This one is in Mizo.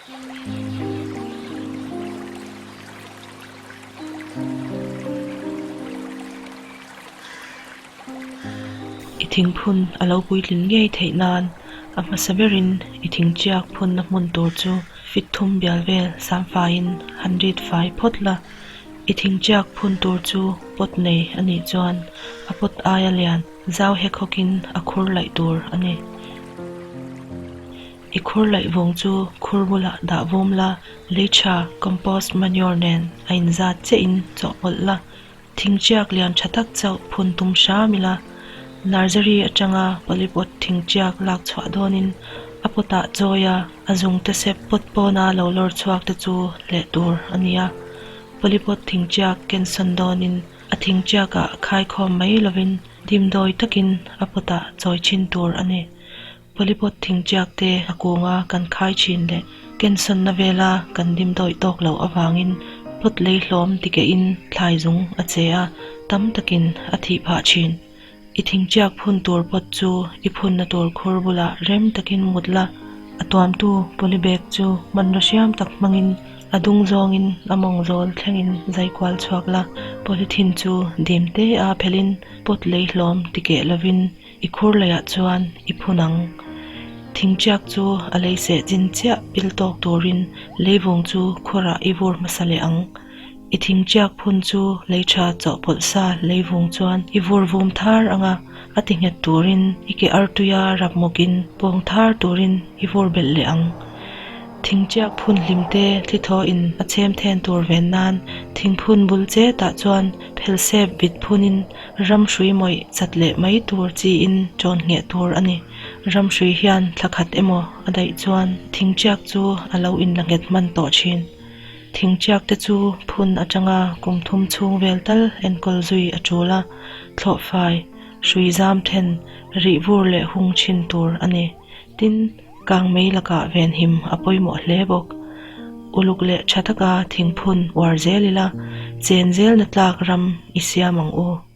I thingphun a lo puitlin ngei theih nan a hmasa berin i thingchiak phunna hmun tur chu fit thum bial vel samfaiin han rit fai phawt la. I thingchiak phun tur chu pot nei a nih chuan a pot aia lian zau hek hawkin a khur laih tur a ni. I khur laih vawng chu khur bulah dah vawm la, lei tha, compost manure nen a inzat chiahin chawhpawlh la. Thingchiak lian tha tak chauh phun tum hram ila, nursery atanga polypot thingchiak lak chhuah dawnin a potah chawi a, a zung te sep pot pawna lo lawr chhuak te chu hleh tur a ni a. Polypot thingchiak kensawn dawnin a thingchiakah khaikhawm mai lovin dimdawi takin a potah chawi thin tur a ni. Polypot thingchiak te a kunga kan khai thin leh kensawnna vela kan dimdawih tawk loh avangin pot lei hlawm tikehin thlai zung a che a, tam takin a thih phah thin. I thingchiak phun tur pot chu i phunna tur khur bulah rem takin mut la, a tuamtu polybag chu hmanraw hriam tak hmangin a dung zawngin a mawng zawl thlengin zai kual chhuak la, polythene chu dim te a phelhin pot lei hlawm tikeh lovin I khur leiah chuan i phun ang. Thingchiak chu a lei seh chin chiah pil tawk turin leivung chu khurah i vur hmasa leh ang. I thingchiak phun chu lei tha chawhpawlh sa leivung chuan i vur vum thar ang a, a ti nghet turin i ke artuia rap mawkin pawng thar turin i vur belh leh ang. Thingchiak phun hlim te thlithaw in a chhem then tur ven nan thingphun bul chetah chuan phelsep vit phunin Ram hrui mawih chat leh mai tur chiin chawn ngheh tur a ni. Ram hrui hian thla khat emaw a daih chuan thingchiak chu a lo inla nghet hman tawh thin. Thingchiak te chu phun atanga kum thum chhung vel tal enkawl zui a tul a, thlawhfai, hrui zam then, rih vur leh hung thin tur a ni. Tin, kangmei lakah venhim a pawimawh hle bawk. Uluk leh tha taka thingphun uar zel ila, chen zelna tlak ram i siam ang u.